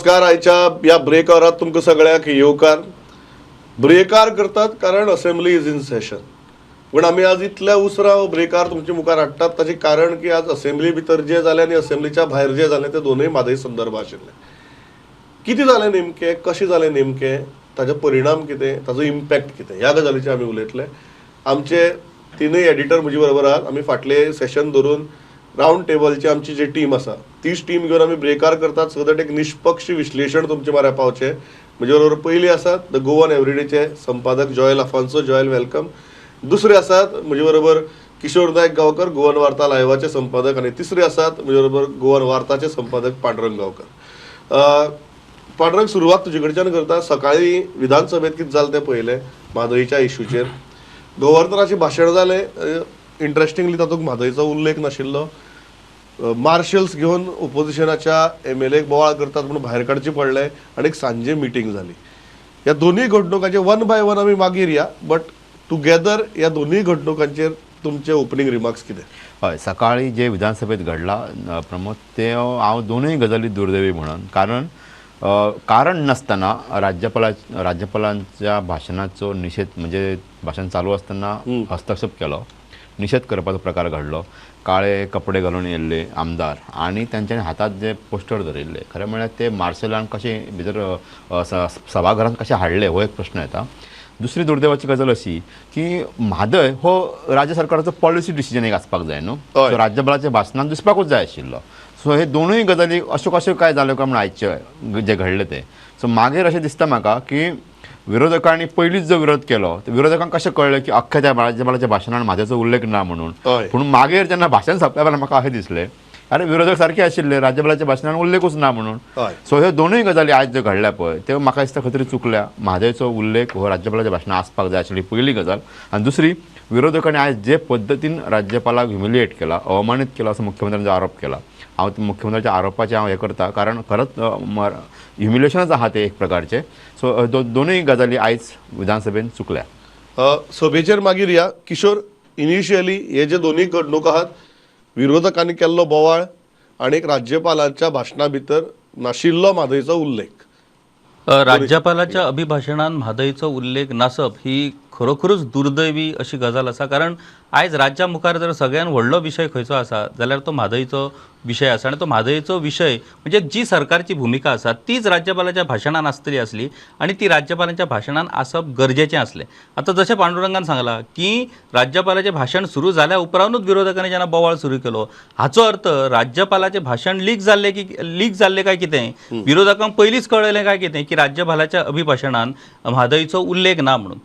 नमस्कार. आयच्या ह्या ब्रेक आवरात तुमकां सगळ्यांक येवकार. ब्रेकार करतात कारण असेंब्ली is in session, पूण आमी आज इतल्या उसरां हो ब्रेकार तुमच्या मुखार हाडटात ताचें कारण की आज असेंब्ली भितर जें जालें आनी असेंब्लीच्या भायर जें जालें तें दोनूय म्हादय संदर्भ आशिल्ले. कितें जालें नेमकें, कशें जालें नेमकें, ताजो परिणाम कितें, ताजो इम्पॅक्ट कितें, ह्या गजालीचेर आमी उलयतले. आमचे तिनूय एडिटर म्हजे बरोबर आहात. आमी फाटले सेशन धरून रावंड टेबलची आमची जी टीम आसा तीच टीम घेवन आमी ब्रेकार करतात, सो that एक निष्पक्ष विश्लेशण तुमचे म्हऱ्या पावचें. म्हजे बरोबर पयली आसात the Goan एवरीडेचे संपादक जॉयल अफान्सो. जॉयल, welcome. दुसरे आसात म्हजे बरोबर किशोर नायक गांवकर, गोवन वार्ता लायवाचे संपादक, आनी तिसरे आसात म्हजे बरोबर गोवन वार्ताचे संपादक पांडुरंग गांवकर. पांडुरंग, सुरवात तुजे कडच्यान करता. सकाळी विधानसभेत कितें जालें तें पळयलें. म्हादयच्या इश्यूचेर गव्हर्नराचें भाशण जालें. इंट्रस्टिंगली तातूंत म्हादयचो उल्लेख नाशिल्लो. मार्शल्स घेवन ओपोजिशनाच्या एमएलएक बोवाळ करतात म्हणून भायर काडचे पडले आनी एक सांजे मिटींग जाली. ह्या दोनूय घडणुकांचेर वन बाय वन आमी मागीर या, बट टुगेदर ह्या दोनूय घडणुकांचेर तुमचे ओपनींग रिमार्क्स कितें? हय, सकाळी जे विधानसभेत घडला प्रमोद, ते हांव दोनूय गजाली दुर्दैवी म्हणून, कारण कारण नासतना राज्यपालांच्या भाशणाचो निशेध, म्हणजे भाशण चालू आसतना हस्तक्षेप केलो, निशेध करपाचो प्रकार घडलो. काळे कपडे घालून येयल्ले आमदार आनी तांच्यानी हातात जे पोस्टर धरिल्ले, खरें म्हळ्यार ते मार्शलान कशें भितर सभाघरांत कशें हाडले हो एक प्रश्न येता. दुसरी दुर्दैवाची गजाल अशी की म्हादय हो राज्य सरकाराचो पॉलिसी डिसिजन एक आसपाक जाय न्हू. सो राज्यपालाच्या भाशणान दिसपाकूच जाय आशिल्लो. सो हे दोनूय गजाली अश्यो कश्यो काय जाल्यो काय म्हूण आयचे जे घडले ते. सो मागीर अशें दिसता म्हाका की विरोधकांनी पयलींच जो विरोध केलो, ते विरोधकांक कशें कळ्ळें की अख्ख्या त्या राज्यपालाच्या भाशणान म्हादयचो उल्लेख ना म्हणून? पूण मागीर जेन्ना भाशण सोंपल्या उपरांत म्हाका अशें दिसलें, अरे, विरोधक सारखे आशिल्ले, राज्यपालाच्या भाशणान उल्लेखूच ना म्हणून. सो ह्यो दोनूय गजाली आयज ज्यो घडल्या पळय, त्यो म्हाका दिसता खंय तरी चुकल्या. म्हादयचो उल्लेख हो राज्यपालाच्या भाशणान आसपाक जाय आशिल्ली, पयली गजाल. आनी दुसरी, विरोधकांनी आयज जे पद्दतीन राज्यपालाक ह्युमिलिएट केला, अवमानीत केला असो मुख्यमंत्र्यांचो आरोप केला, हांव मुख्यमंत्र्याच्या आरोपाचे हांव हें करता, कारण खरंच ह्युमिलेशनच आहा ते एक प्रकारचे. सो दोनूय गजाली आयज विधानसभेन चुकल्या. सभेचेर मागीर या. किशोर, इनिशियली हे जे दोनूय घडणूक आहात, विरोधकांनी केल्लो बोवाळ आनी एक राज्यपालाच्या भाशणा भितर नाशिल्लो म्हादयचो उल्लेख. राज्यपालाच्या अभिभाशणान म्हादयचो उल्लेख नासप ही खरोखरूच दुर्दैवी अशी गजाल आसा, कारण आयज राज्या मुखार जर सगळ्यान व्हडलो विशय खंयचो आसा जाल्यार तो म्हादयचो विशय आसा. आनी तो म्हादयचो विशय म्हणजे जी सरकारची भुमिका आसा तीच राज्यपालाच्या भाशणान आसतली आसली आनी ती राज्यपालांच्या भाशणान आसप गरजेचें आसलें. आतां जशें पांडुरंगान सांगलां की राज्यपालाचें भाशण सुरू जाल्या उपरांतूच विरोधकांनी जेन्ना बोवाळ सुरू केलो, हाचो अर्थ राज्यपालाचें भाशण लीक जाल्लें की लीक जाल्लें काय कितें, विरोधकांक पयलींच कळ्ळें काय कितें की राज्यपालाच्या अभिभाशणान म्हादयचो उल्लेख ना म्हणून.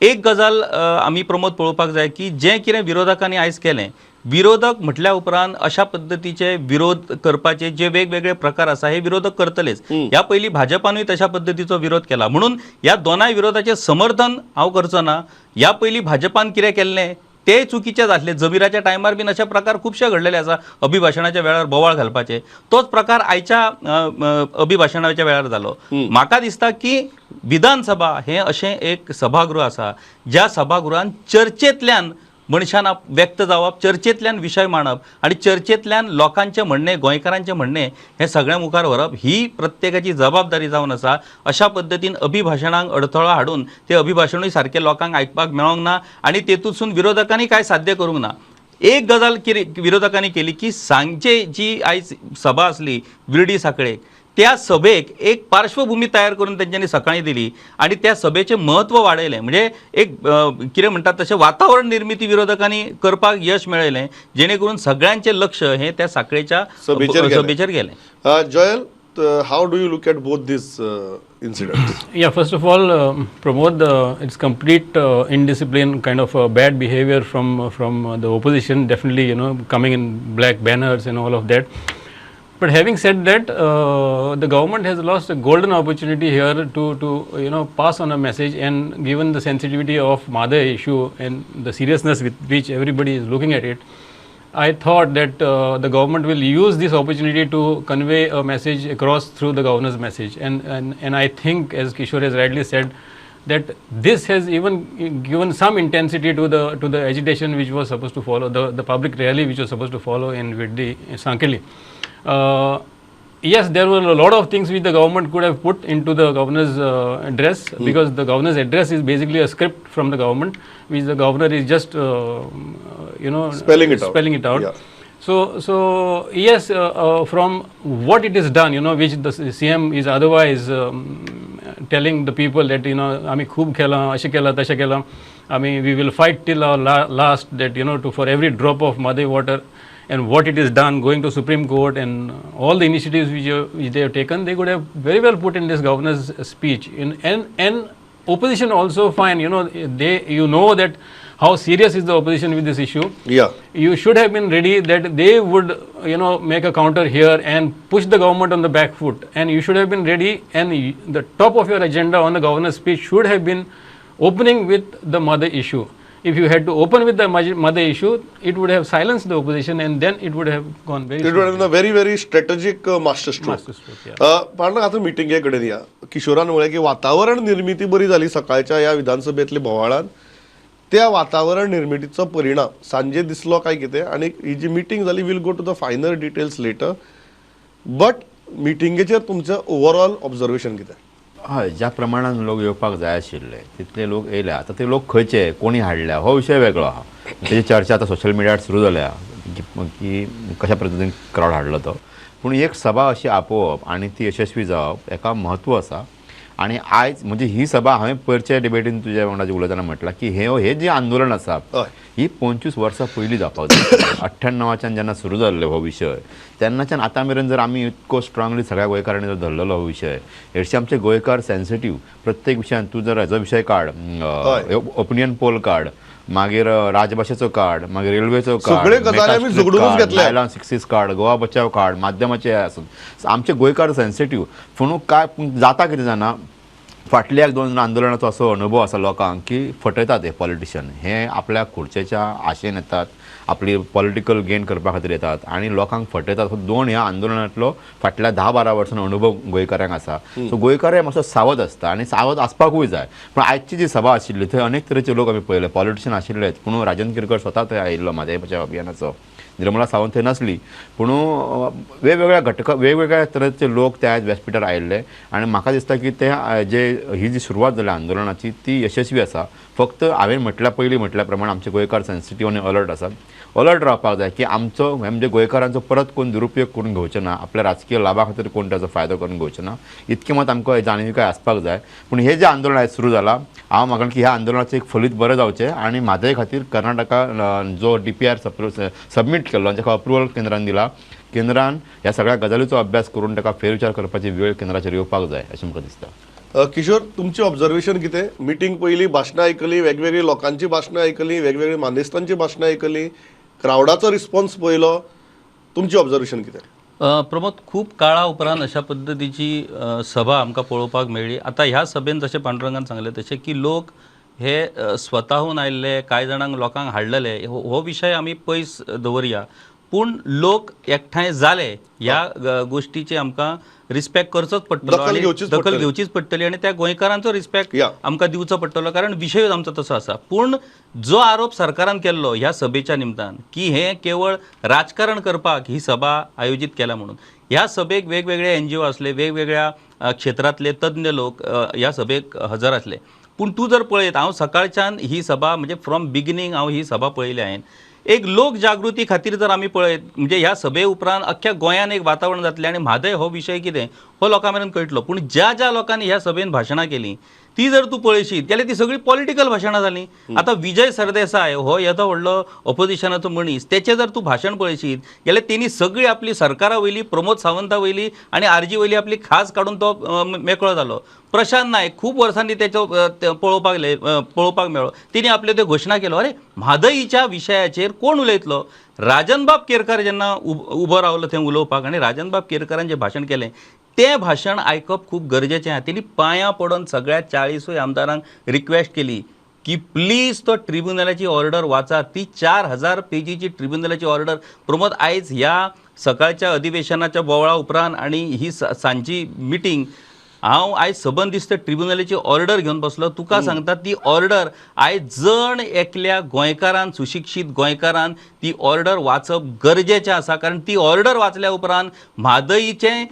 एक गजाल आमी प्रमोद पळोवपाक जाय की जें कितें विरोधकांनी आयज केलें, विरोधक म्हटल्या उपरांत अशा पद्दतीचे विरोध करपाचे जे वेगवेगळे प्रकार आसा हे विरोधक करतलेच. ह्या पयलीं भाजपानूय तशा पद्दतीचो विरोध केला, म्हणून ह्या दोनाय विरोधाचें समर्थन हांव करचो ना. ह्या पयलीं भाजपान कितें केल्लें ते चुकीचेच आसले. जमीराच्या टायमार बीन अशे प्रकार खुबशे घडलेले आसा, अभिभाशणाच्या वेळार बोवाळ घालपाचे. तोच प्रकार आयच्या अ, अ, अभिभाशणाच्या वेळार जालो. म्हाका दिसता की विधानसभा हें अशें एक सभागृह आसा ज्या सभागृहान चर्चेंतल्यान मनशान व्यक्त जावप, चर्चेंतल्यान विशय मांडप आनी चर्चेंतल्यान लोकांचें म्हणणें, गोंयकारांचें म्हणणें हें सगळ्यां मुखार व्हरप ही प्रत्येकाची जबाबदारी जावन आसा. अशा पद्दतीन अभिभाशणांक अडथळो हाडून ते अभिभाशणूय सारकें लोकांक आयकपाक मेळोंक ना आनी तेतूंतसून विरोधकांनी कांय साध्य करूंक ना. एक गजाल कितें विरोधकांनी केली की सांजचे जी आयज सभा आसली विर्डी साखळेक, त्या सभेक एक पार्श्वभूमी तयार करून तेंच्यांनी सकाळी दिली आनी त्या सभेचें म्हत्व वाडयलें. म्हणजे एक कितें म्हणटात तशें वातावरण निर्मिती विरोधकांनी करपाक यश मेळयलें, जेणे करून सगळ्यांचें लक्ष हें त्या साखळेच्या सभेचेर गेलें. सभेचेर गेलें. Joel, how do you look at both these incidents? Yeah, first of all, Pramod, it's complete indiscipline, kind of bad behavior from the opposition. Definitely, coming in black banners and all of that. But having said that, the government has lost a golden opportunity here to pass on a message. And given the sensitivity of Mhadei issue and the seriousness with which everybody is looking at it, I thought that the government will use this opportunity to convey a message across through the governor's message. And I think, as Kishore has rightly said, that this has even given some intensity to the agitation which was supposed to follow, the public rally which was supposed to follow in Viddi, Sankili. Yes, there were a lot of things which the government could have put into the governor's address, because the governor's address is basically a script from the government, which the governor is just spelling it out. Spelling it out. Yeah. So yes, from what it is done, which the CM is otherwise telling the people that आमी खूब केलां, अशें केलां, तशें केलां, आमी we will fight till our last, that to for every drop of Mhadei water, and what it is done, going to Supreme Court and all the initiatives which they have taken, they could have very well put in this governor's speech. And opposition also fine, they you know that how serious is the opposition with this issue. You should have been ready that they would make a counter here and push the government on the back foot, and you should have been ready, and the top of your agenda on the governor's speech should have been opening with the Mhadei issue. If you had to open with the Mhadei issue, it would have silenced the opposition and then it would have gone very It would have been a very very strategic master stroke. Master stroke, yeah. Pandurang, आतां मिटिंगे कडेन या. किशोरान म्हळें की वातावरण निर्मिती बरी जाली सकाळच्या ह्या विधानसभेतल्या बोवाळान. त्या वातावरण निर्मितीचो परिणाम सांजे दिसलो काय कितें? आनी ही जी मिटींग जाली, we'll go to the finer details later, but मिटिंगेचेर तुमचें ओवरऑल ऑब्जर्वेशन कितें? हय, ज्या प्रमाणान लोक येवपाक जाय आशिल्ले तितले लोक येयल्या. आतां ते लोक खंयचे, कोणी हाडल्या हो विशय वेगळो आहा. तेजी चर्चा आतां सोशल मिडियार सुरू जाल्या की कशा पद्दतीन क्रावड हाडलो तो. पूण एक सभा अशी आपोवप आनी ती यशस्वी जावप हेका म्हत्व आसा. आनी आयज म्हणजे ही सभा हांवें पयरच्या डिबेटीन तुज्या वांगडा उलयतना म्हटलां की हे हे जें आंदोलन आसा ही 25 वर्सां पयलीं जावपाक जाय. 98च्यान जेन्ना सुरू जाल्लो हो विशय तेन्नाच्यान आतां मेरेन जर आमी इतको स्ट्रांगली सगळ्या गोंयकारांनी जर धरलेलो हो विशय, हेरशी आमचे गोंयकार सेन्सिटीव प्रत्येक विशयान. तूं जर हेजो विशय काड, ओपिनियन पोल काड, मागीर राजभाशेचो काड, मागीर रेल्वेचो काड, सगळे गजाली आमी झगडूनच घेतल्या. नायलॉन 66 काड, गोवा बचाव काड, माध्यमाचे आसून आमचे गोंयकार सेन्सिटीव. पूण काय जाता कितें जाणा, फाटल्या एक दोन आंदोलनाचो असो अनुभव आसा लोकांक की फटयतात हे पॉलिटिशियन, हे आपल्या खुर्चेच्या आशेन येतात, आपली पॉलिटिकल गेन करपा खातीर येतात आनी लोकांक फटयतात. हो दोन ह्या आंदोलनांतलो फाटल्या 10-12 वर्सां अनुभव गोंयकारांक आसा. सो गोंयकार मातसो सावध आसता आनी सावध आसपाकूय जाय. पूण आयची जी सभा आशिल्ली थंय अनेक तरेचे लोक आमी पळयले, पॉलिटिशियन आशिल्लेच, पूण राजन केरकर स्वता थंय आयिल्लो म्हादय बचाव अभियानाचो, निर्मला सावंत थंय नासली, पूण वेगवेगळ्या घटका वेगवेगळ्या तरेचे लोक ते आयज व्यासपिठार आयिल्ले. आनी म्हाका दिसता की ते जे ही जी सुरवात जाल्या आंदोलनाची ती यशस्वी आसा. फक्त हांवें म्हटल्या पयलीं म्हटल्या प्रमाण आमचे गोंयकार सेन्सिटीव आनी अलर्ट आसात. अलर्ट रावपाक जाय की आमचो म्हणजे गोंयकारांचो परत कोण दुरुपयोग करून घेवचो ना, आपल्या राजकीय लाभा खातीर कोण ताचो फायदो करून घेवचो ना, इतकें मात आमकां जाणविकाय आसपाक जाय. पूण हें जें आंदोलन आयज सुरू जालां, हांव म्हाका की ह्या आंदोलनाचें एक फलीत बरें जावचें आनी म्हादय खातीर कर्नाटका जो DPR submit केल्लो आनी ताका अप्रुवल केंद्रान दिला, केंद्रान ह्या सगळ्या गजालीचो अभ्यास करून ताका फेरविचार करपाची वेळ केंद्राचेर येवपाक जाय अशें म्हाका दिसता. किशोर, तुमचें ऑब्जर्वेशन कितें? मिटींग पयली भाशणां आयकली, वेगवेगळी लोकांची भाशणां आयकली, वेगवेगळी मानेस्तांची भाशणां आयकली, क्रावडाचो रिस्पॉन्स पळयलो, तुमचें ऑब्जर्वेशन कितें? प्रमोद, खूब काळा उपरांत अशा पद्दतीची सभा आमकां पळोवपाक मेळ्ळी. आतां ह्या सभेन जशें पांडुरंगान सांगलें तशें की लोक हे स्वताहून आयिल्ले, कांय जाणांक लोकांक हाडलेले, हो विशय आमी पयस दवरया, पूण लोक एकठांय जाले ह्या गोश्टीची आमकां रिस्पेक्ट करचोच पडटलो, दखल घेवचीच पडटली आनी त्या गोंयकारांचो रिस्पेक्ट आमकां दिवचो पडटलो, कारण विशय आमचो तसो आसा. पूण जो आरोप सरकारान केल्लो ह्या सभेच्या निमतान की हें केवळ राजकारण करपाक ही सभा आयोजीत केल्या म्हणून, ह्या सभेक वेगवेगळे NGO आसले, वेगवेगळ्या क्षेत्रांतले तज्ञ लोक ह्या सभेक हजर आसले. पूण तूं जर पळयत, हांव सकाळच्यान ही सभा म्हणजे फ्रॉम बिगिनींग हांव ही सभा पळयली हांवें. एक लोकजागृती खातीर जर आमी पळयत म्हणजे ह्या सभे उपरांत अख्ख्या गोंयान एक वातावरण जातलें आनी म्हादय हो विशय कितें हो लोकां मेरेन कळटलो. पूण ज्या ज्या लोकांनी ह्या सभेन भाशणां केलीं ती जर तूं पळयशीत जाल्यार ती सगळी पॉलिटिकल भाशणां जालीं. आतां विजय सरदेसाय हो येदो व्हडलो ऑपोजिशनाचो मनीस, तेचें जर तूं भाशण पळयशीत जाल्यार तेणी सगळी आपली सरकारा वयली, प्रमोद सावंता वयली आनी आरजी वयली आपली खास काडून तो मेकळो जालो. प्रशांत नायक खूब वर्सांनी तेचो पळोवपाक मेळ्ळो, तेणी आपल्यो त्यो घोशणा केल्यो. अरे म्हादईच्या विशयाचेर कोण उलयतलो? राजनबाब केरकर जेन्ना उबो रावलो थंय उलोवपाक आनी राजनबाब केरकरान जें भाशण केलें तें भाशण आयकप खूब गरजेचें आसा. तेणी पांयां पडून सगळ्या 40 आमदारांक रिक्वेस्ट केली की प्लीज तो ट्रिब्युनलाची ऑर्डर वाचा. ती 4000 पेजीची ट्रिब्युनलाची ऑर्डर प्रमोद आयज ह्या सकाळच्या अधिवेशनाच्या बोवाळा उपरांत आनी ही सांजची मिटींग हांव आयज सबंद दिस्त ट्रिब्युनलाची ऑर्डर घेवन बसलो. तुका सांगता, ती ऑर्डर आयज जण एकल्या गोंयकारान, सुशिक्षीत गोंयकारान ती ऑर्डर वाचप गरजेचें आसा, कारण ती ऑर्डर वाचल्या उपरांत म्हादईचें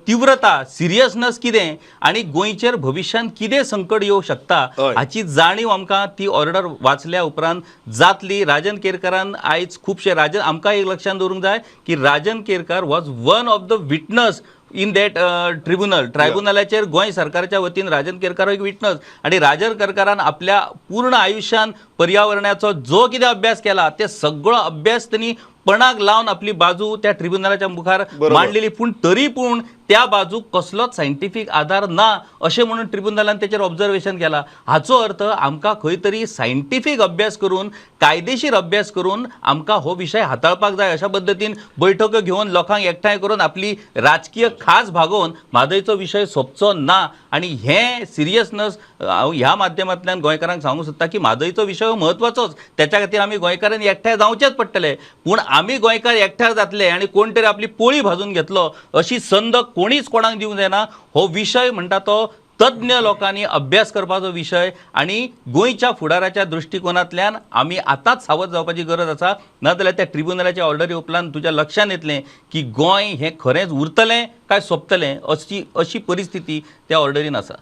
तिव्रता, सिरियसनस कितें आनी गोंयचेर भविश्यांत कितें संकट येवंक शकता हाची जाणीव आमकां ती ऑर्डर वाचल्या उपरांत जातली. राजन केरकारान आयज खुबशे, राजन, आमकां एक लक्षांत दवरूंक जाय की Rajan Kerkar was one of the witness in that tribunal. ट्रायब्युनलाचेर Goa सरकारच्या वतीन राजन केरकार हो एक विटनस आनी राजन केरकारान आपल्या पूर्ण आयुश्यान पर्यावरणाचो जो कितें अभ्यास केला ते सगळो अभ्यास त्यांनी पणाक लावन आपली बाजू त्या ट्रिब्युनलाच्या मुखार मांडलेली. पूण तरी पूण त्या बाजूक कसलोच सायंटिफीक आधार ना अशें म्हणून ट्रिब्युनलान तेचेर ऑब्जर्वेशन केला. हाचो अर्थ आमकां खंय तरी सायंटिफीक अभ्यास करून, कायदेशीर अभ्यास करून आमकां हो विशय हाताळपाक जाय. अशा पद्दतीन बैठको घेवन, लोकांक एकठांय करून, आपली राजकीय खास भागोवन म्हादयचो विशय सोंपचो ना. आनी हें सिरियसनस हांव ह्या माध्यमांतल्यान गोंयकारांक सांगूंक सोदता की म्हादयचो विशय हो म्हत्वाचोच, त्याच्या खातीर आमी गोंयकारांनी एकठांय जावचेंच पडटलें. पूण आमी गोंयकार एकठांय जातले आनी कोण तरी आपली पोळी भाजून घेतलो अशी संद कोणीच कोणाक दिवंक जायना. हो विशय म्हणटा तो तज्ञ लोकांनी अभ्यास करपाचो विशय आनी गोंयच्या फुडाराच्या दृश्टिकोनांतल्यान आमी आतांच सावध जावपाची गरज आसा. नाजाल्यार त्या ट्रिब्युनलाच्या ऑर्डरी उपरांत तुज्या लक्षांत येतलें की गोंय हें खरेंच उरतलें काय सोंपतलें, अशी अशी परिस्थिती त्या ऑर्डरीन आसा.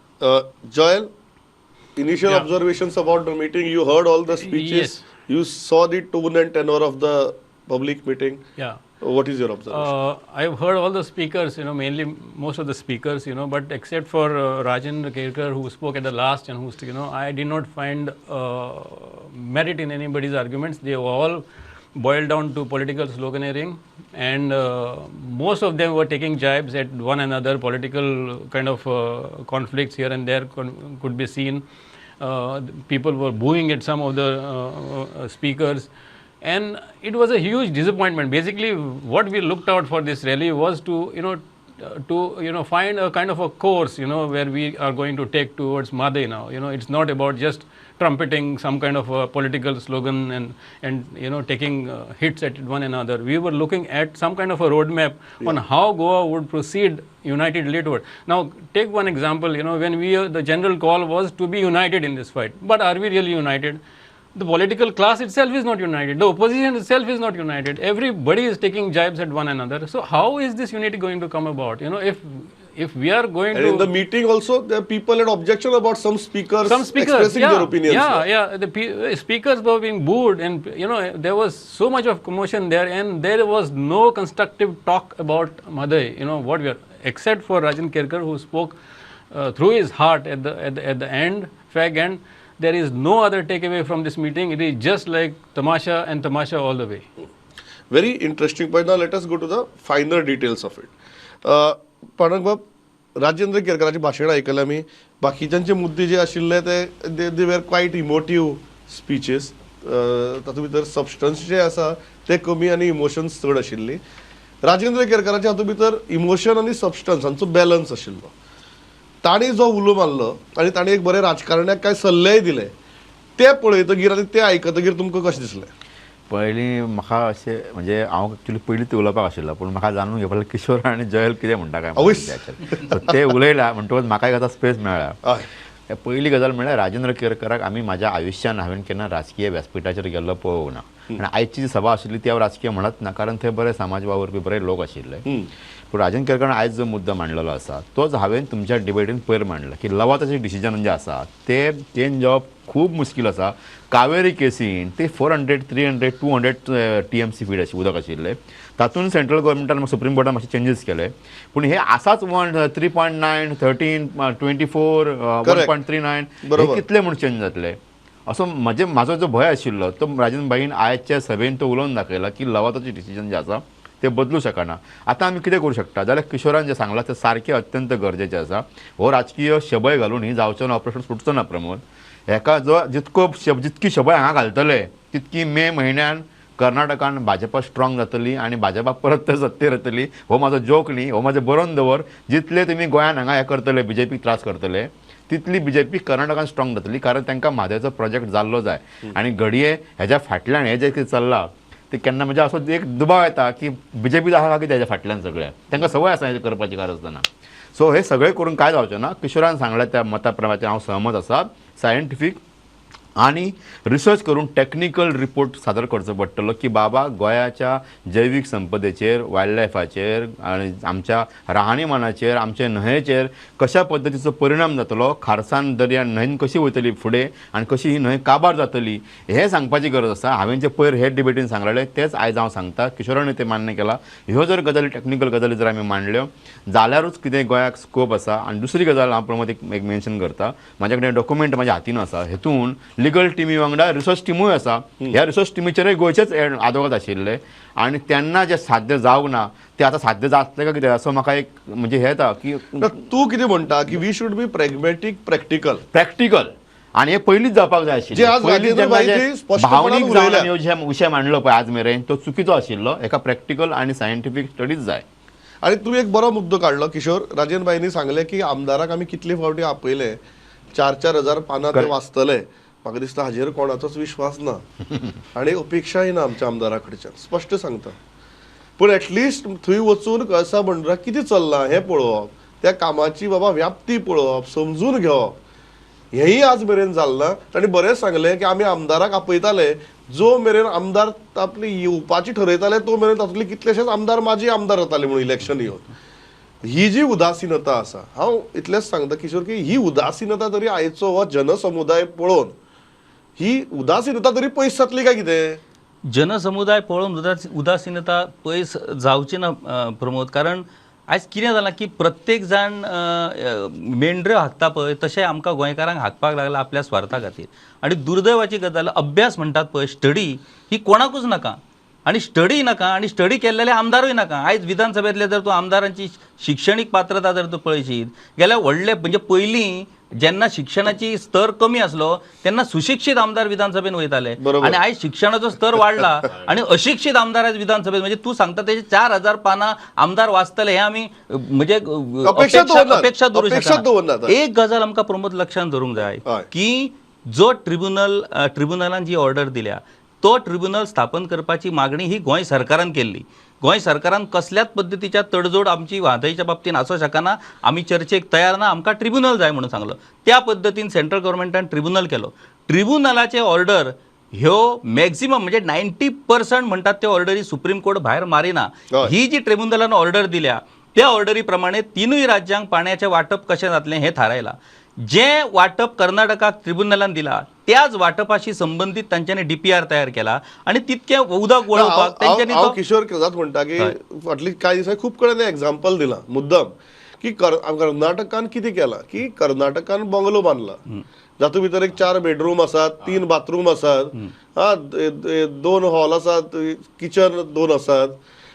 Joel, initial observations about the meeting. You heard all the speeches. Yes. You saw the tone and tenor of the public meeting. Yeah. What is your observation? I've heard all the speakers, mainly most of the speakers, but except for Rajendra Kerkar, who spoke at the last and who's, I did not find merit in anybody's arguments. They were all boiled down to political sloganeering, and most of them were taking jibes at one another. Political kind of conflicts here and there could be seen. People were booing at some of the speakers, and it was a huge disappointment. Basically, what we looked out for this rally was to find a kind of a course, where we are going to take towards Mhadei now. It's not about just trumpeting some kind of a political slogan and taking hits at one another. We were looking at some kind of a roadmap on how Goa would proceed unitedly toward. Now, take one example, when the general call was to be united in this fight. But are we really united? The political class itself is not united. The opposition itself is not united. Everybody is taking jibes at one another. So how is this unity going to come about? If we are going And to in the meeting also, the people had objection about some speakers, some speakers expressing their opinions. Yeah. The speakers were being booed, and there was so much of commotion there, and there was no constructive talk about Mhadei. What we are, except for Rajan Kerkar, who spoke through his heart at the end, fag end. There is no other takeaway from this meeting. It is just like tamasha and tamasha all the way. Very interesting point. Now let us go to the finer details of it. Pandurang, Rajendra केरकराचे भाशण आयकलें आमी. बाकीच्यांचे मुद्दे जे आशिल्ले ते they were quite emotive speeches. तातूंत भितर substance जे आसा ते कमी आनी इमोशन्स चड आशिल्ली. राजेंद्र केरकराच्या हातूंत भितर इमोशन आनी सबस्टन्स हांचो बॅलन्स आशिल्लो. तांणी जो उलो मारलो आनी तांणी एक बरे राजकारण्याक कांय सल्लेय दिले, ते पळयतगीर आनी ते आयकतगीर तुमकां कशें दिसलें? पयलीं म्हाका अशें, म्हणजे हांव एक्चुली पयलीं ते उलोवपाक आशिल्लो, पूण म्हाका जाणून घेवपाक किशोर आनी जयल कितें म्हणटा काय म्हणून त्याचेर. So ते उलयला म्हणटकच म्हाका एक आतां स्पेस मेळ्ळा. पयली गजाल म्हणल्यार, राजेंद्र केरकराक आमी म्हाज्या आयुश्यान हांवें केन्ना राजकीय व्यासपिठाचेर गेल्लो पळोवंक ना आनी आयची जी सभा आशिल्ली ती हांव राजकीय म्हणत ना, कारण थंय बरे समाज वावुरपी बरे लोक आशिल्ले. पूण राजेंद्र केरकरान आयज जो मुद्दो मांडलेलो आसा तोच हांवें तुमच्या डिबेटीन पयर मांडला की लवादाचें डिसिजन जे आसा ते चेंज जावप खूब मुश्कील आसा. कावेरी केसीन ते 400, 300, 200 TMC feet अशें उदक आशिल्लें. तातूंत सेंट्रल गव्हर्मेंटान, सुप्रीम कोर्टान मातशे चेंजीस केले, पूण हे आसाच 1, 3.9, 13, 24, 1.39, कितले म्हूण चेंज जातले असो म्हजे म्हाजो जो भंय आशिल्लो तो राजन भाईन आयच्या सभेन तो उलोवन दाखयला की लवादाचें डिसिजन जें आसा ते बदलू शकना. आतां आमी कितें करूं शकता जाल्यार किशोरान जें सांगलां तें सारकें अत्यंत गरजेचें आसा. हो राजकीय शबय घालून ही जावचो ना, ऑपरेशन सुटचो ना प्रमोद. हेका जो जितको शब जितकी शबय हांगा घालतले तितकी मे म्हयन्यान कर्नाटकान भाजपा स्ट्रॉंग जातली आनी भाजपा परत तर सत्तेर येतली. हो म्हाजो जोक न्ही, हो म्हाजो बरोवन दवर. जितले तुमी गोंयान हांगा हें करतले, बीजेपीक त्रास करतले, तितली बीजेपी कर्नाटकान स्ट्रॉंग जातली, कारण तांकां म्हादयचो प्रोजेक्ट जाल्लो जाय. आनी घडये हेज्या फाटल्यान हें जें कितें चल्लां ते केन्ना म्हणजे असो एक दुबाव येता की बीजेपी आसा की तेज्या फाटल्यान सगळ्या. तांकां संवय आसा हें करपाची कारस्थानां. सो हे सगळें करून काय जावचें ना. किशोरान सांगलें त्या मता प्रमाणे हांव सहमत आसा. सायंटिफीक आनी रिसर्च करून टॅक्निकल रिपोर्ट सादर करचो पडटलो की बाबा गोंयाच्या जैवीक संपदेचेर, वायल्ड लायफाचेर आनी आमच्या राहणीमानाचेर, आमच्या न्हंयेचेर कशा पद्दतीचो परिणाम जातलो, खारसान दर्या न्हंयन कशी वयतली फुडें आनी कशी ही न्हंय काबार जातली हें सांगपाची गरज आसा. हांवें जें पयर हे डिबेटीन सांगलेलें तेंच आयज हांव सांगता. किशोरानूय तें मान्य केलां. ह्यो जर गजाली टॅक्निकल गजाली जर आमी मांडल्यो जाल्यारूच कितें गोंयाक स्कोप आसा. आनी दुसरी गजाल हांव प्रमोद एक मेन्शन करता, म्हाज्या कडेन डॉक्युमेंट म्हाज्या हातीन आसा, हेतून लिगल टिमी वांगडा रिसर्च टिमूय आसा. ह्या रिसर्च टिमीचेरय गोंयचेच आदवोगाद आशिल्ले आनी तेन्ना जें साध्य जावंक ना तें आतां साध्य जातलें काय कितें असो म्हाका एक म्हणजे हें येता की तूं कितें म्हणटा की we should be pragmatic, practical. Practical आनी हे पयलींच जावपाक जाय जे आशिल्लें. आज पयलीं राजेंद्र जेन्ना भाई जे जे स्पश्टपणान भावनीक जावन उलयल्या. आमी जे विशय मांडलो पळय आज मेरेन तो चुकीचो आशिल्लो. एका प्रॅक्टिकल आनी सायंटिफीक स्टडीज जाय. आनी तूं एक बरो मुद्दो काडलो किशोर. राजेंद्र भाईनी सांगलें की आमदाराक आमी कितले फावटी आपयले, 4-4 हजार पानां ते वाचतले. म्हाका दिसता हाजेर कोणाचोच विश्वास ना आनी अपेक्षाय ना आमच्या आमदारा कडच्यान, स्पश्ट सांगता. पूण एटलिस्ट थंय वचून कळसा भंडारा कितें चल्लां हें पळोवप, त्या कामाची बाबा व्याप्ती पळोवप, समजून घेवप, हेंय आज मेरेन जालें ना. तांणी बरेंच सांगलें की आमी आमदाराक आपयताले, जो मेरेन आमदार आपली येवपाची ठरयताले तो मेरेन तातूंतले कितलेशेच आमदार माजी आमदार जाताले म्हणून इलेक्शन येवन. ही जी उदासीनता आसा, हांव इतलेंच सांगता किशोर की ही उदासीनता तरी आयचो हो जनसमुदाय पळोवन ही उदासीनता तरी पयस जातली काय कितें? जनसमुदाय पळोवन उदासीनता पयस जावची ना प्रमोद. कारण आयज कितें जालां की प्रत्येक जाण मेंढऱ्यो हाकता पळय तशें आमकां गोंयकारांक हाकपाक लागला आपल्या स्वार्था खातीर. आनी दुर्दैवाची गजाल, अभ्यास म्हणटात पळय, स्टडी ही कोणाकूच नाका आनी स्टडी नाका आनी स्टडी केल्लेले आमदारूय नाका. आयज विधानसभेंतले जर तूं आमदारांची शिक्षणीक पात्रता जर तूं पळयशीत जाल्यार व्हडले म्हणजे पयलीं जेन्ना शिक्षणाची स्तर कमी आसलो तेन्ना सुशिक्षीत आमदार विधानसभेन वयताले आनी आयज शिक्षणाचो स्तर वाडला आनी अशिक्षीत आमदार आयज विधानसभेत. म्हणजे तूं सांगता तेजे 4000 पानां आमदार वाचतले हे आमी म्हणजे अपेक्षा दवरनात. अपेक्षा दवरूं अपेक्षा दवरनात. शकना. एक गजाल आमकां प्रमोद लक्षांत धरूंक जाय की जो ट्रिब्युनलान जी ऑर्डर दिल्या तो ट्रिब्युनल स्थापन करपाची मागणी ही गोंय सरकारान केल्ली. गोंय सरकारान कसल्याच पद्दतीच्या तडजोड आमची म्हादयच्या बाबतीन आसूं शकना, आमी चर्चेक तयार ना, आमकां ट्रिब्युनल जाय म्हणून सांगलो. त्या पद्दतीन सेंट्रल गव्हर्मेंटान ट्रिब्युनल केलो. ट्रिब्युनलाचे ऑर्डर ह्यो मॅक्झिमम म्हणजे 90% म्हणटात त्यो ऑर्डरी सुप्रीम कोर्ट भायर मारिना. ही जी ट्रिब्युनलान ऑर्डर दिल्या त्या ऑर्डरी प्रमाणे तिनूय राज्यांक पाण्याचें वांटप कशें जातलें हें थारायलां. जें वांटप कर्नाटकाक ट्रिब्युनलान दिला त्याच वांटपाशी संबंदीत तांच्यांनी डीपीआर तयार केला आनी तितकें उदक वळोवपाक तांच्यांनी हांव किशोर कित्याक म्हणटा की फाटली कांय दिसांनी खूब कडेन एग्जाम्पल दिलां मुद्दम की कर्नाटकान कितें केलां की कर्नाटकान बंगलो बांदला, जातूंत भितर एक 4 बेडरूम आसात, 3 बाथरूम आसात, 2 हॉल आसात, किचन 2 आसात.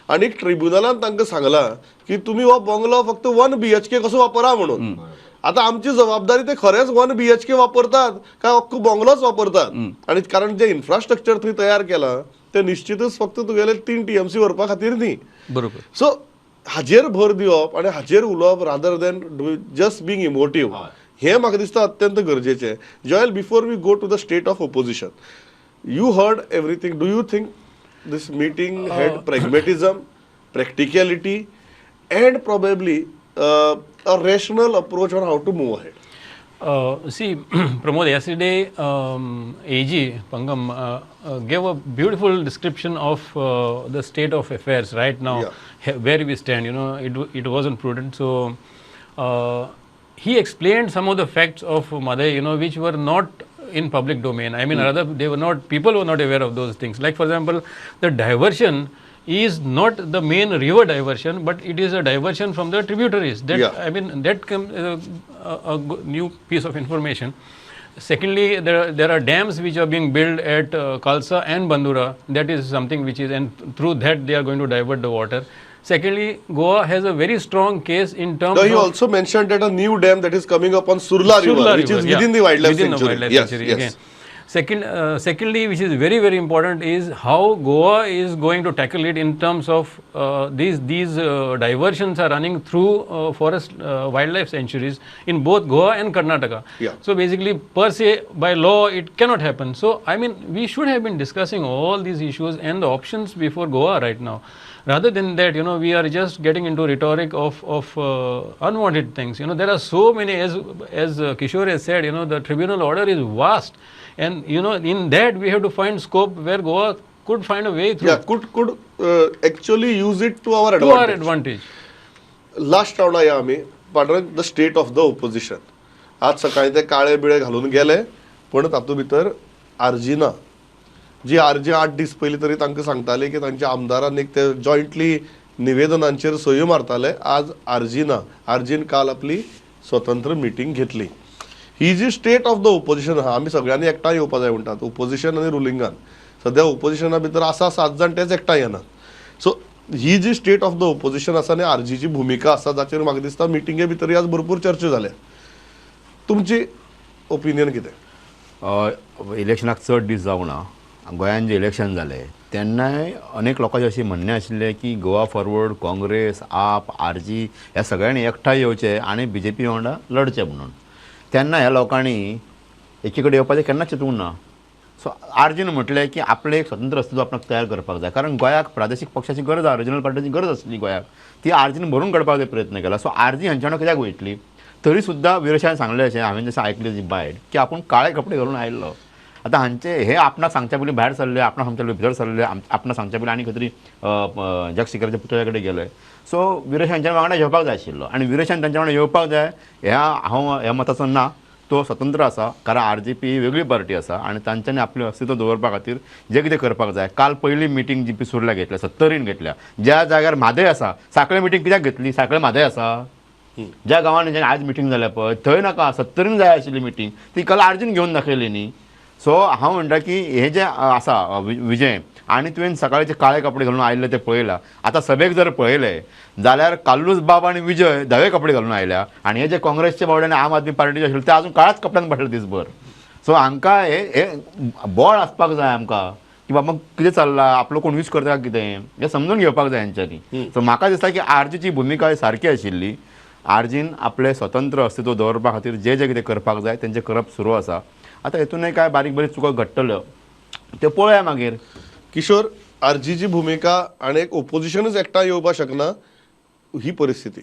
आनी ट्रिब्युनलान तांकां सांगलां की तुमी हो बंगलो फक्त 1 BHK कसो वापरा म्हणून. आतां आमची जबाबदारी ते खरेंच 1 BHK वापरतात काय अख्खो बंगलोच वापरतात, आनी कारण जे इन्फ्रास्ट्रक्चर थंय तयार केलां ते निश्चितच फक्त तुगेले 3 TMC व्हरपा खातीर न्ही. बरोबर. सो हाजेर भर दिवप आनी हाजेर उलोवप rather than just being emotive हें म्हाका दिसता अत्यंत गरजेचें. Joel, before we go to the state of opposition, you heard everything. Do you think this meeting had pragmatism, practicality and probably a rational approach on how to move ahead? See, Pramod, yesterday AG Pangam gave a beautiful description of the state of affairs right now, where we stand. You know, it wasn't prudent. So he explained some of the facts of Mhadei, you know, which were not in public domain. I mean, rather they were not, people were not aware of those things. Like, for example, the diversion is not the main river diversion, but it is a diversion from the tributaries. That I mean, that comes a new piece of information. Secondly, there are dams which are being built at Kalsa and Bandura. That is something which is, and through that they are going to divert the water. Secondly, Goa has a very strong case in terms No, he of also mentioned that a new dam that is coming up on Surla River, Surla which River, is within the wildlife within sanctuary. The wildlife yes, sanctuary yes. Again. Secondly, which is very, very important, is how Goa is going to tackle it in terms of these diversions are running through forest wildlife sanctuaries in both Goa and Karnataka. Yeah. So basically, per se, by law, it cannot happen. So, I mean, we should have been discussing all these issues and the options before Goa right now. Rather than that, you know, we are just getting into rhetoric of unwanted things. You know, there are so many, as Kishor has said, you know, the tribunal order is vast. And, you know, in that we have to find scope where Goa could find a way through. Yeah, could actually use it to our advantage. To our advantage. Last रावंडा या आमी Pandurang, the state of the opposition. आज सकाळी ते काळे बिळे घालून गेले, पण तातूंत भितर आरजी ना, जी आरजी 8 दीस पयलीं तरी तांकां सांगताले की तांच्या आमदारांनी ते जॉयंटली निवेदनांचेर सयो मारताले. आज आरजी ना, आरजीन काल आपली स्वतंत्र मिटींग घेतली. ही जी स्टेट ऑफ the opposition आहा, आमी सगळ्यांनी एकठांय येवपा जाय म्हणटात, ओपोजिशन आनी रुलिंगान. सद्या ओपोजिशना भितर आसा 7 जाण, तेच एकठांय येनात. सो ही जी स्टेट ऑफ the opposition आसा आनी आरजीची भुमिका आसा, जाचेर म्हाका दिसता मिटिंगे भितर आज भरपूर चर्चा जाल्या. तुमची ओपिनियन कितें? इलेक्शनाक चड दीस जावंक ना. गोंयान जें इलेक्शन जालें तेन्नाय अनेक लोकांचें अशें म्हणणें आशिल्लें की गोवा फॉरवर्ड, काँग्रेस, आप, आरजी ह्या सगळ्यांनी एकठांय येवचें आनी बीजेपी वांगडा लढचें म्हणून. तेन्ना ह्या लोकांनी एकी कडेन येवपाचें केन्नाच चिंतूंक ना. सो आरजीन म्हटलें की आपलें एक स्वतंत्र अस्तित्व आपणाक तयार करपाक जाय, कारण गोंयाक प्रादेशीक पक्षाची गरज आसा, रिजनल पार्टीची गरज आसली गोंयाक, ती आरजीन भरून काडपाक प्रयत्न केला. सो आरजी हांच्या वांगडा कित्याक वयतली? तरी सुद्दां विरेशान सांगलें अशें, हांवें जशें आयकलें जी बायट, की आपूण काळे कपडे घालून आयिल्लो. आतां हांचे हे आपणाक सांगच्या पयलीं भायर सरले, आपणाक सांगच्या पयलीं भितर सरले, आपणाक सांगच्या पयलीं आनी खंय तरी जगशिकराच्या पुतळ्या कडेन गेले. सो विरेश हांच्या वांगडा येवपाक जाय आशिल्लो आनी विरेशान तांच्या वांगडा येवपाक जाय ह्या हांव ह्या मताचो ना. तो स्वतंत्र आसा, कारण आरजीपी वेगळी पार्टी आसा आनी तांच्यांनी आपलें अस्तित्व दवरपा खातीर जें कितें करपाक जाय. काल पयली मिटींग जी पिसुर्ल्या घेतल्या, सत्तरीन घेतल्या, ज्या जाग्यार म्हादय आसा, साखळे मिटींग कित्याक घेतली? साखळे म्हादय आसा ज्या गांवांनी आज मिटींग जाल्या पळय थंय नाका, सत्तरीन जाय आशिल्ली मिटींग, ती काल आरजीन घेवन दाखयली न्ही. सो हांव म्हणटा की हे जे आसा विजय, आनी तुवें सकाळचे काळे कपडे घालून आयिल्ले ते पळयला. आतां सभेक जर पळयलें जाल्यार कार्लूस बाब आनी विजय धवे कपडे घालून आयल्या, आनी हे जे काँग्रेसचे बावडे आनी आम आदमी पार्टीचे आशिल्ले ते अजून काळ्याच कपड्यान पडले दिसभर. सो हांकां हे बळ आसपाक जाय आमकां की बाबा कितें चल्लां, आपलो कोण यूज करता कितें हें समजून घेवपाक जाय हेंच्यांनी. सो म्हाका दिसता की आरजीची भुमिका सारकी आशिल्ली. आरजीन आपलें स्वतंत्र अस्तित्व दवरपा खातीर जे जे कितें करपाक जाय तेंचें करप सुरू आसा. आतां हेतूनय काय बारीक बारीक चुको घडटल्यो त्यो पळोवया मागीर. किशोर, आरजीची भुमिका आनी एक ओपोजिशनच एकठांय येवपाक शकना ही परिस्थिती.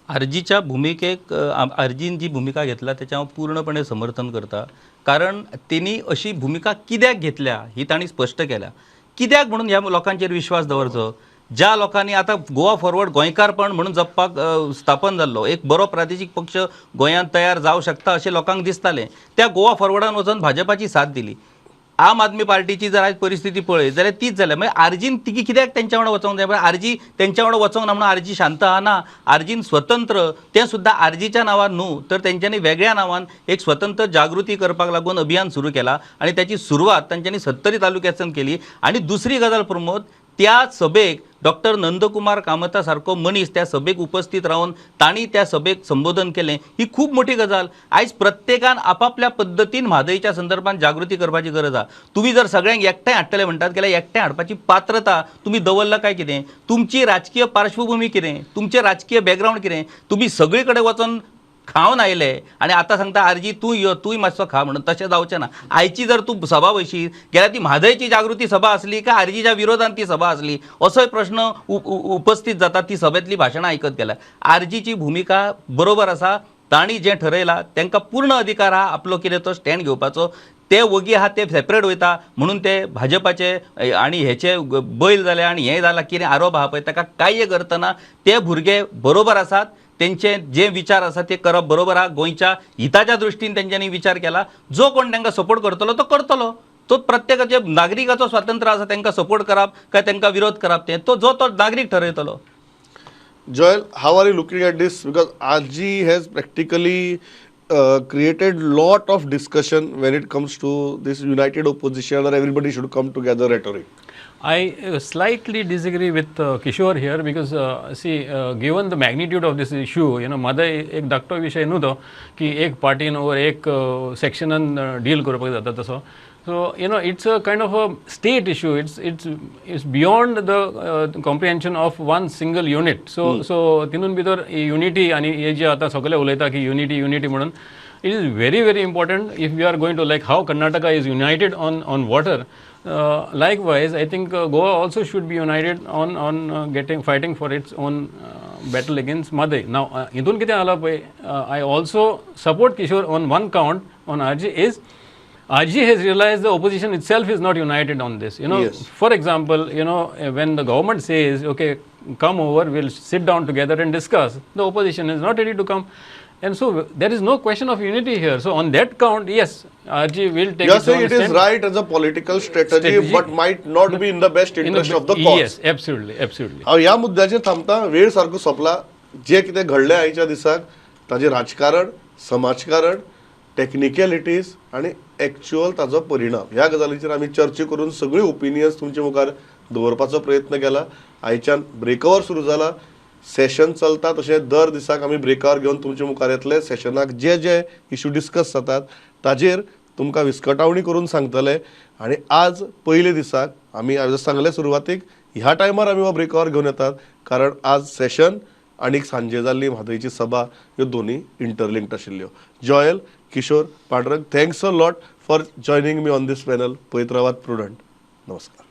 आरजीच्या भुमिकेक, आरजीन जी भुमिका घेतल्या तेचें हांव पूर्णपणे समर्थन करता, कारण तेणी अशी भुमिका कित्याक घेतल्या ही तांणी स्पश्ट केल्या. कित्याक म्हणून ह्या लोकांचेर विश्वास दवरचो ज्या लोकांनी आतां गोवा फॉरवर्ड गोंयकारपण म्हणून जपपाक स्थापन जाल्लो एक बरो प्रादेशीक पक्ष गोंयांत तयार जावं शकता अशें लोकांक दिसतालें, त्या गोवा फॉरवर्डान वचून भाजपाची साथ दिली. आम आदमी पार्टीची जर आयज परिस्थिती पळयत जाल्यार तीच जाल्या. मागीर आरजीन ती कित्याक तेंच्या वांगडा वचोंक जाय? आरजी तेंच्या वांगडा वचोंक ना म्हणून आरजी शांत आहा ना. आरजीन स्वतंत्र, तें सुद्दां आरजीच्या नांवान न्हू तर तेंच्यांनी वेगळ्या नांवान एक स्वतंत्र जागृती करपाक लागून अभियान सुरू केला आनी त्याची सुरवात तांच्यांनी सत्तरी तालुक्याच्यान केली. आनी दुसरी गजाल प्रमोद, त्या सभेक डॉक्टर नंदकुमार कामता सारको मनीस त्या सभेक उपस्थित रावन तांणी त्या सभेक संबोधन केलें, ही खूब मोठी गजाल. आयज प्रत्येकान आपापल्या पद्दतीन म्हादयच्या संदर्भात जागृती करपाची गरज आसा. तुमी जर सगळ्यांक एकठांय हाडटले म्हणटात जाल्यार एकठांय हाडपाची पात्रता तुमी दवरला काय कितें? तुमची राजकीय पार्श्वभूमी कितें? तुमचें राजकीय बॅकग्रावंड कितें? तुमी सगळे कडेन वचोन खावन आयले आनी आतां सांगता आरजी तूं यो, तूंय मातसो खा म्हणून, तशें जावचें ना. आयची जर तूं सभा बशीत गेल्यार ती म्हादयची जागृती सभा आसली काय आरजीच्या विरोधान ती सभा आसली असोय प्रश्न उपस्थित जाता ती सभेंतली भाशणां आयकत गेल्यार. आरजीची भुमिका बरोबर आसा, तांणी जें ठरयलां तांकां पूर्ण अधिकार आहा आपलो कितें तो स्टँड घेवपाचो. ते वगी आहा, ते सेपरेट वयता म्हणून ते भाजपाचे आनी हेचे बैल जाले आनी हें जालां कितें आरोप आहा पळय ताका कांय करतना ते भुरगे बरोबर आसात, तेंचे जे विचार आसा ते करप बरोबर आहा. गोंयच्या हिताच्या दृश्टीन तेंच्यांनी विचार केला. जो कोण तांकां सपोर्ट करतलो तो करतलो, तो प्रत्येकाचे नागरिकाचो स्वातंत्र्य आसा तांकां सपोर्ट करप काय तांकां विरोध करप तें तो जो तो नागरीक ठरयतलो. Joel, how are you looking at this? Because RG has practically created lot of discussion when it comes to this united opposition or everybody should come together rhetoric. I slightly disagree with Kishore here because see, given the magnitude of this issue, Mhadei एक धाकटो विशय न्हू तो की एक पार्टीन ओर एक सेक्शनान deal करपाक जाता तसो. So it's a kind of a state issue. It's beyond the comprehension of one single unit. So तितून भितर युनिटी आनी हे जे आतां सगळे उलयता की युनिटी युनिटी म्हणून, it is very, very important if we are going to, like how Karnataka is united on water. Likewise, I think Goa also should be united on getting fighting for its own battle against Mhadei. Now, हितून कितें जाला पळय, I also support Kishore on one count on RG is RG has realized the opposition itself is not united on this. For example, when the government says, "Okay, come over, we'll sit down together and discuss," the opposition is not ready to come. And so there is no question of unity here. So on that count, yes, RG will take You are its saying own it is stand. Right as a political strategy, strategy, but might not be in the best in the interest of the cause. Yes, absolutely, absolutely. हांव ह्या मुद्द्याचेर थांबता. वेळ सारको सोंपला. जे कितें घडलें आयच्या दिसाक ताजें राजकारण, समाजकारण, टॅक्निकलिटीज आनी एक्च्युअल ताजो परिणाम ह्या गजालीचेर आमी चर्चा करून सगळी ओपिनियन्स तुमचे मुखार दवरपाचो प्रयत्न केला. आयच्यान ब्रेकओवर सुरू जाला, सेशन चलता, तशें दर दिसाक आमी ब्रेकार घेवन तुमचे मुखार येतले. सेशनाक जे जे इशू डिस्कस जातात ताजेर तुमकां विस्कटावणी करून सांगतले. आनी आज पयले दिसाक आमी हांवें सांगलें सुरवातीक, ह्या टायमार आमी हो ब्रेकार घेवन येतात कारण आज सेशन आनी सांजे जाल्ली म्हादयची सभा ह्यो दोनूय इंटरलिंक्ड आशिल्ल्यो. Joel, Kishore, Pandurang, thanks a lot for joining me on this panel. पळयत रावात प्रुडंट. नमस्कार.